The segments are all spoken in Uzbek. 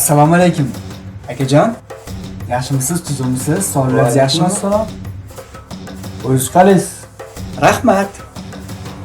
Assalomu alaykum. Akajon. Yaxshimisiz, tuzukmisiz? Sog'ligingiz yaxshimi? Assalom. O'zingiz qalaysiz? Rahmat.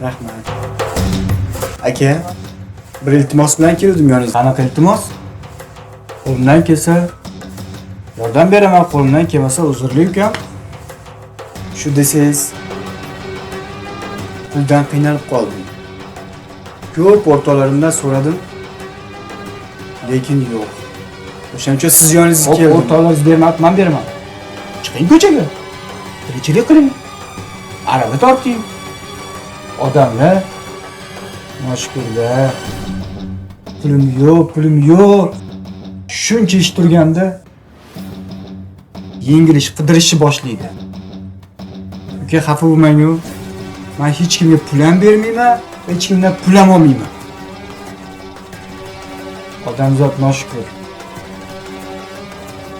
Rahmat. Aka, bir iltimos bilan keldim yoningizga. Qanaqa iltimos? Qo'limdan kelsa yordam beraman, qo'limdan kelmasa uzrli ukam. Shu desangiz puldan qiynalib qoldim. Ko'p o'rtoqlarimdan so'radim, lekin yo'q. O'shaning uchun siz yoningizga Hop, keldim. o'rtoqlaringiz bermabdi, men beraman. Chiqing ko'chaga. Tirikchilik qiling. Arava torting. Odamlar Noshukurlar. Pulim yo'q, pulim yo'q. Shuncha ish turganda yengil ish qidirishni boshlaydi. Uka, xafa bo'lmang-u. Men hech kimga pul ham bermayman, hech kimdan pul ham olmayman. Odamzod noshukur.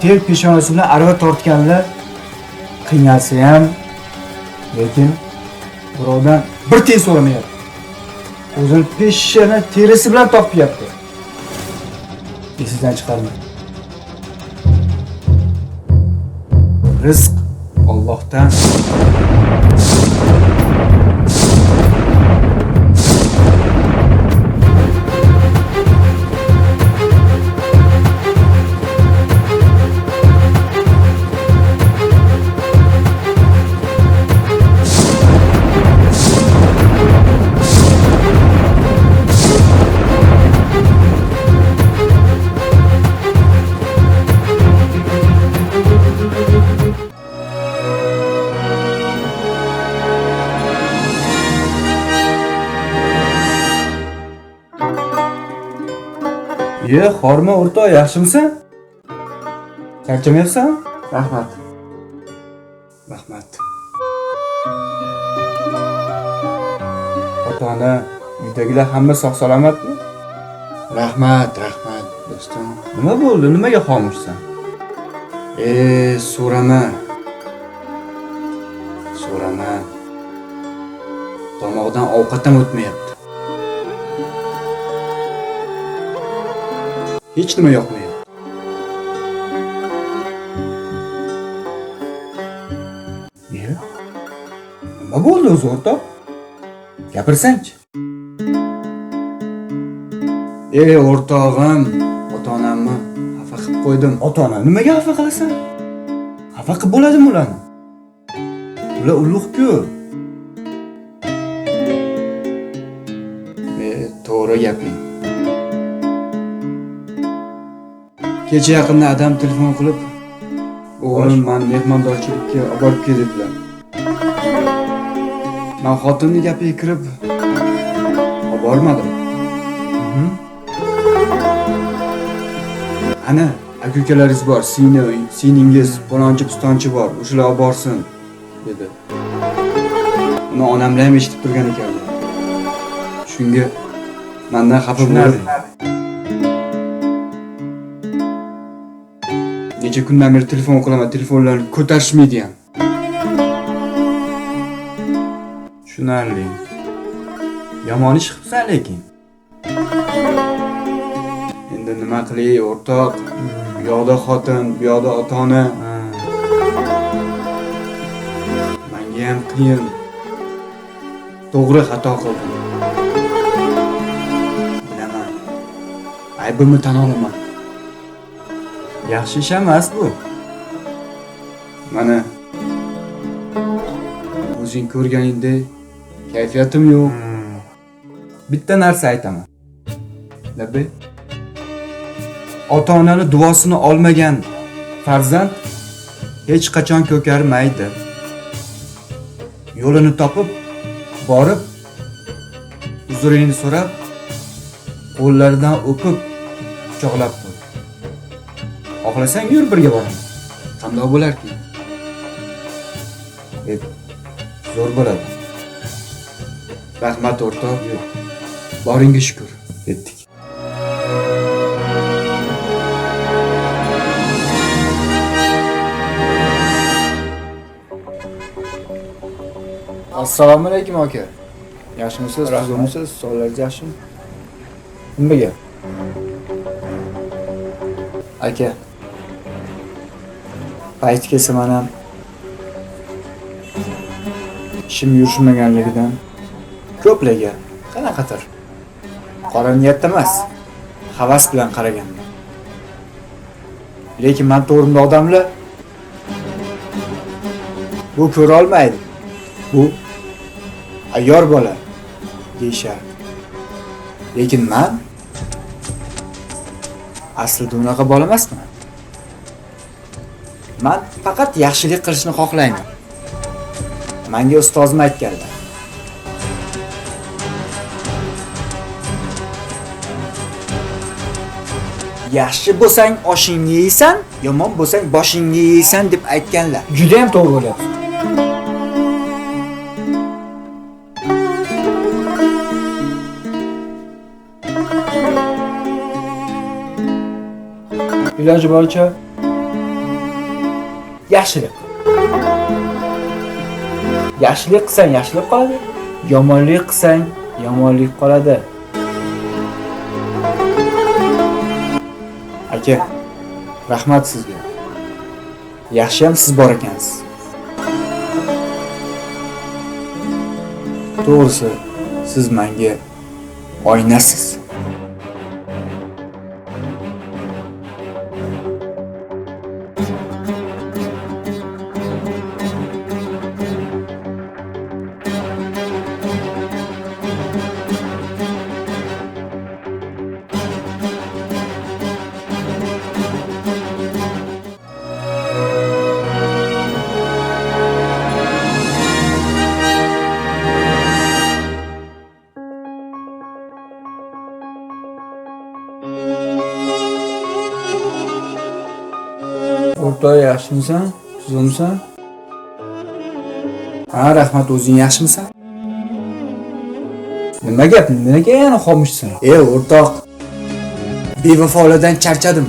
Ter peshonasi bilan arava tortganlar qiynalsa ham, lekin birovdan bir tiyin so'ramayapti. O'zini peshona terisi bilan topyapti. Esingizdan chiqarmang. Rizq Allohdan. Ye, xorma o'rtoq, yaxshimisan? Charchamayapsan? Rahmat. Rahmat. Ota-ona, uydagilar hamma sog' salomatmi? Rahmat, rahmat do'stim. Nima bo'ldi? Nimaga xomushsan? So'rama. So'rama. Tomoqdan ovqat ham o'tmayapti. Hech nima yoqmayapti. Ye? Nima bo'ldi o'zi o'rtoq? Gapirsangchi. O'rtog'im, ota-onamni xafa qilib qo'ydim. Ota-onani nimaga xafa qilasan? Xafa qilib bo'ladimi ularni? Ular ulug'-ku. To'g'ri gaping. Kecha yaqinda adam telefon qilib, o'g'lim meni mehmondorchilikka olib borib kel dedilar. Men xotinning gapiga kirib olib bormadim. Ana, aka-ukalaringiz bor, singlingiz, palonchi pistonchi bor, o'shalar olib borsin dedi. Uni onamlar ham eshitib turgan ekanlar. Shunga mendan xafa bo'ldi. Necha kundan beri telefon qilaman, telefonlarni ko'tarishmaydi ham. Tushunarli. Yomon ish qilibsan lekin. Endi nima qilay, o'rtoq? Bu yoqda xotin, bu yoqda ota-ona. Menga ham qiyin. To'g'ri xato qildim. Bilaman. Aybimni tan olaman. Yaxshi ish emas bu. Mana o'zing ko'rganingdek kayfiyatim yo'q. Bitta narsa aytaman. Labbay. Ota-onani duosini olmagan farzand hech qachon ko'karmaydi. Yo'lini topib, borib, uzrini so'rab, qo'llaridan o'pib, quchoqlab qo'y. Xohlasang yur birga boramiz. Qandoq bo'larki? Zo'r bo'ladi. Rahmat o'rtoq. Boringga shukur. Ketdik. Assalomu alaykum aka. Yaxshimisiz, tuzukmisiz? Sog'ligingiz yaxshimi? Nima gap? Aka, payt kelsa man ham ishim yurishmaganligidan ko'plarga qanaqadir qora niyatda emas, havas bilan qaraganman. Lekin men to'g'rimda odamlar bu ko'ra olmaydi, bu ayyor bola deyishardi. Lekin men aslida unaqa bola emasman. Men faqat yaxshilik qilishni xohlayman. Menga ustozim aytganlar. Yaxshi bo'lsang oshingni yeysan, yomon bo'lsang boshingni yeysan deb aytganlar. Juda ham to'g'ri bo'lyapti. Iloji boricha yaxshilik qil. Yaxshilik qilsang yaxshilik qoladi, yomonlik qilsang yomonlik qoladi. Aka, rahmat sizga. Yaxshi ham siz bor ekansiz. To'g'risi, siz menga oynasiz. O'rtoq, yaxshimisan? Tuzukmisan? Ha, rahmat, o'zing yaxshimisan? Nima gap? Nimaga yana xomushsan? Ey o'rtoq, bevafolardan charchadim.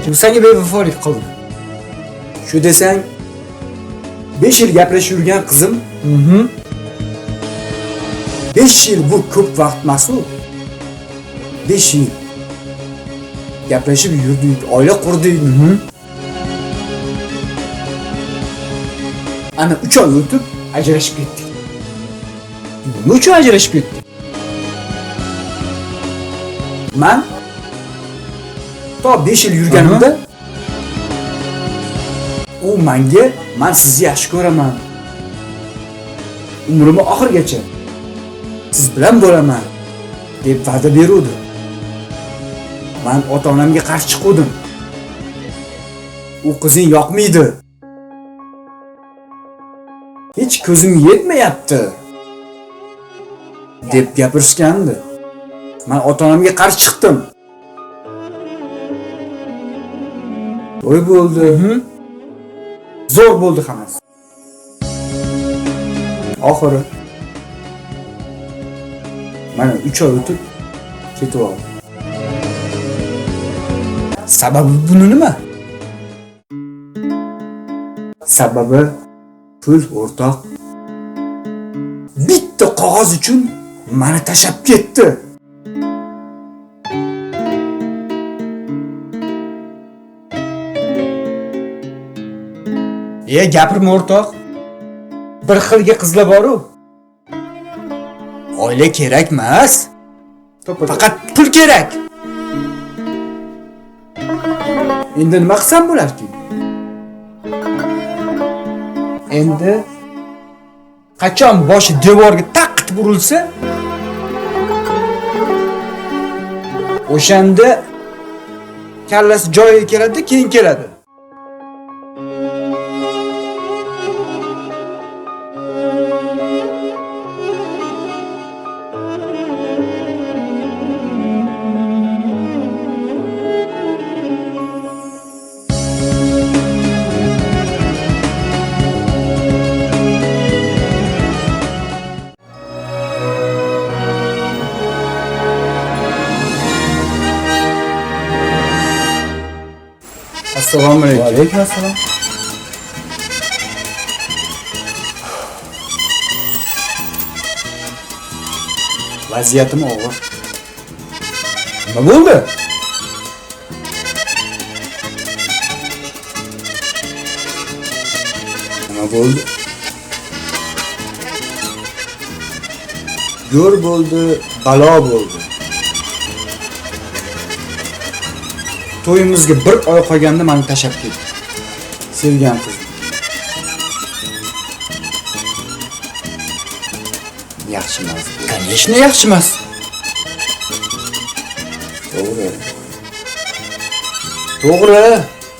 Kim senga bevafolik qildi? Shu desang, 5 yil gaplashib yurgan qizim. 5 yil bu ko'p vaqt emas-u. 5 yil gaplashib yurdik, oila qurdik. Ana 3 oy o'tib ajrashib ketdik. Nima uchun ajrashib ketdik? Men to 5 yil yurganimda u menga, "Men sizni yaxshi ko'raman. Umrimni oxirigacha siz bilan bo'laman" deb va'da beruvdi. Men ota-onamga qarshi chiqdim. U qizing yoqmaydi. Hech ko'zim yetmayapti deb gapirishgandi. Men ota-onamga qarshi chiqdim. To'y bo'ldi. Zo'r bo'ldi hammasi. Oxiri mana 3 oy o'tib ketib oldi. Sababi buni nima? Sababi pul o'rtoq. Bitta qog'oz uchun meni tashlab ketdi. Gapirma o'rtoq. Bir xilga qizlar bor-u. Oila kerak emas. Faqat pul kerak. Endi nima qilsam bo'larki? Endi qachon boshi devorga taqitib urilsa, o'shanda kallasi joyiga keladi, keyin keladi. Assalomu alaykum. Va alaykum assalom. Vaziyatim og'ir. Nima bo'ldi? Nima bo'ldi? Go'r bo'ldi, balo bo'ldi. To'yimizga bir oy qolganda meni tashlab ketdi. Sevgan qizim. Yaxshi emas. Конечно, yaxshi emas. To'g'ri. To'g'ri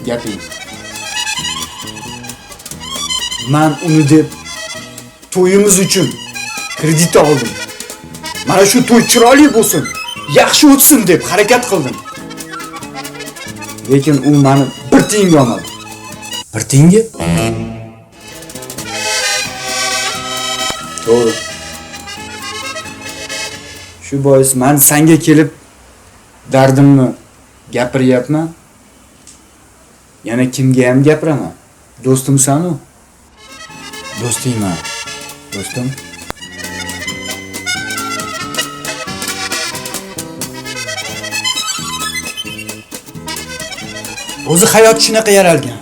gaping. Men uni deb to'yimiz uchun kredit oldim. Mana shu to'y chiroyli bo'lsin, yaxshi o'tsin deb harakat qildim. Lekin u meni bir tiyinga olmadi. Bir tiyinga? To'g'ri. Shu bois men senga kelib dardimni gapiryapman. Yana kimga ham gapiraman? Do'stimsan-u. Do'stingman, do'stim. O'zi hayot shunaqa yaralgan.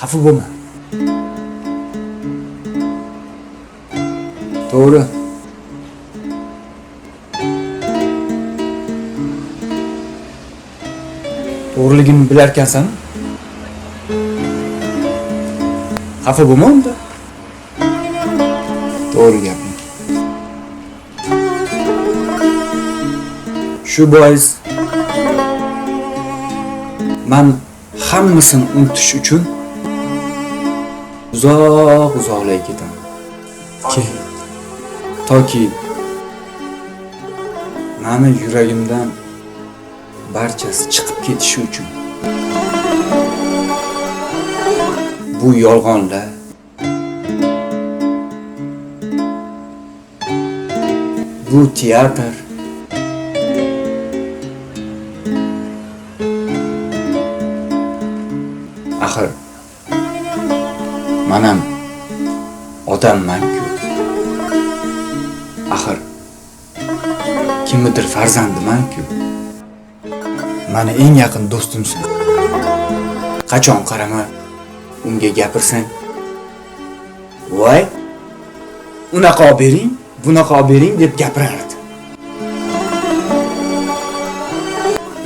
Xafa bo'lma. To'g'ri. To'g'riligini bilarkansan. Xafa bo'lma unda. To'g'ri gaping. Shu bois men hammasini unutish uchun uzoq-uzoqlarga ketaman. Toki meni yuragimdan barchasi chiqib ketishi uchun. Bu yolg'onlar, bu teatr, axir men ham odamman-ku. Axir kimnidir farzandiman-ku. Meni eng yaqin do'stimsan. Qachon qarama unga gapirsang, voy, unaqa olib bering, bunaqa olib bering deb gapirardi.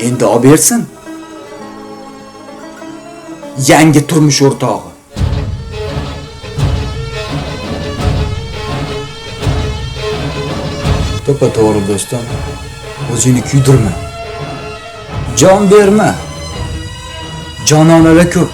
Endi olib bersin. Yangi turmush o'rtog'i. To'ppa-to'g'ri do'stim, o'zingni kuydirma. Jon berma. Jononalar ko'p.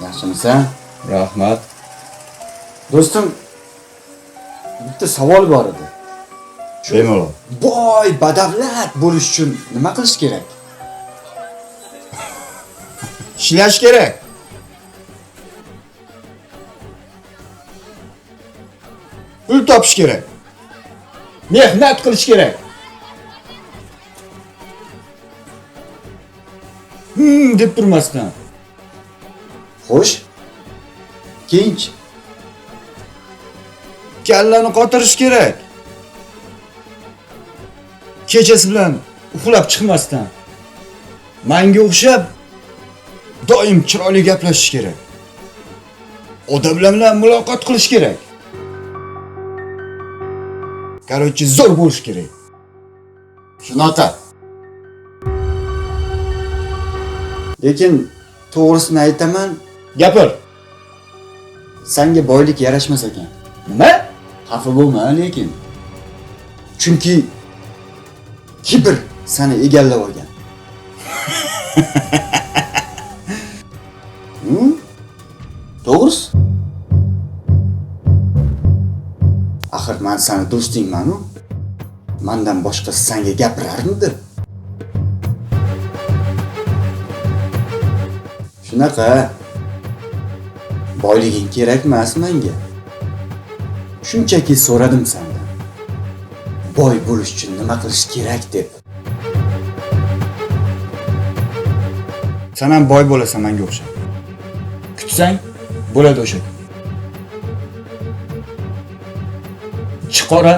Yaxshimisan? Rahmat. Do'stim, bitta savol bor edi. Bemalol. Boy, badavlat bo'lish uchun nima qilish kerak? Ishlash kerak. Pul topish kerak. Mehnat qilish kerak. Deb turmasdan. Xo'sh. Keyinchi. Kallani qotirish kerak. Kechasi bilan uxlab chiqmasdan. Menga o'xshab doim chiroyli gaplashish kerak. Odamlar bilan muloqot qilish kerak. Короче, zo'r bo'lish kerak. Shunaqa. Lekin to'g'risini aytaman, gapir. Senga boylik yarashmas ekan. Nima? Xafa bo'lma lekin. Chunki kibr seni egallab olgan. To'g'risi? Axir men seni do'stingman-u. Mendan boshqasi senga gapirarmidi? Shunaqa. Boyliging kerak emas menga. Shunchaki so'radim sendan. Boy bo'lish uchun nima qilish kerak deb. San ham boy bo'lasan menga o'xshab. Kutsang bo'ladi o'sha kun. Ichi qora,